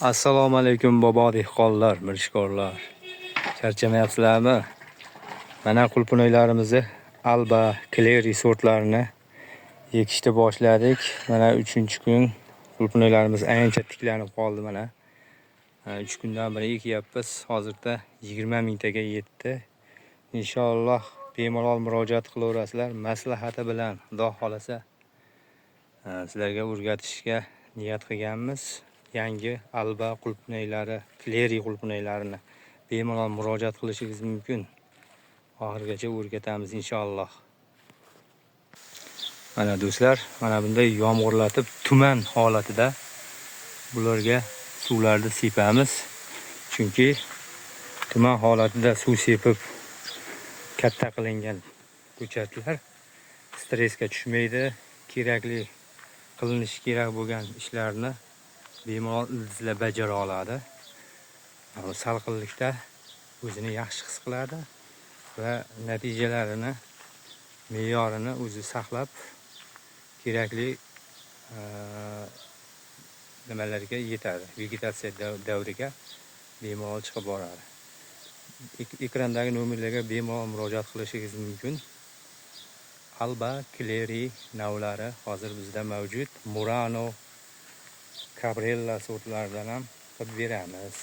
Assalomu alaykum, bobo dehqonlar, mirishkorlar. Charchamayapsizlarmi? Mana qulpinoylarimizni Alba, Kleri sortlarini ekishni boshladik. Mana 3-kun qulpinoylarimiz ancha tiklanib qoldi mana. 3 kundan beri ekyapmiz. Hozirda 20 mingtaga yetdi. Inshaalloh bemalol murojaat qilaverasizlar. Maslahati bilan Xudo xolasa sizlarga o'rgatishga niyat qilganmiz. Yangi Alba qulpinoylari, Kleri qulpinoylarini bemalol murojaat qilishingiz mumkin. Oxirigacha o'rgatamiz inshaalloh. Mana do'stlar, mana bunday yomg'irlatib tuman holatida bularga suvlarni sepamiz. Chunki tuman holatida suv sepib katta qilingan ko'chatlar stressga tushmaydi. Kerakli qilinishi kerak bo'lgan ishlarni bemalol ildizlab bajara oladi. Salqinlikda o'zini yaxshi his qiladi va natijalarini, me'yorini o'zi saqlab kerakli nimalarga yetadi. Vegetatsiya davriga bemalol chiqib boradi. Ekrandagi nomerlarga bemalol murojaat qilishingiz mumkin. Alba, Kleri navlari hozir bizda mavjud. Murano, Cabrella sortlaridan ham qilib beramiz.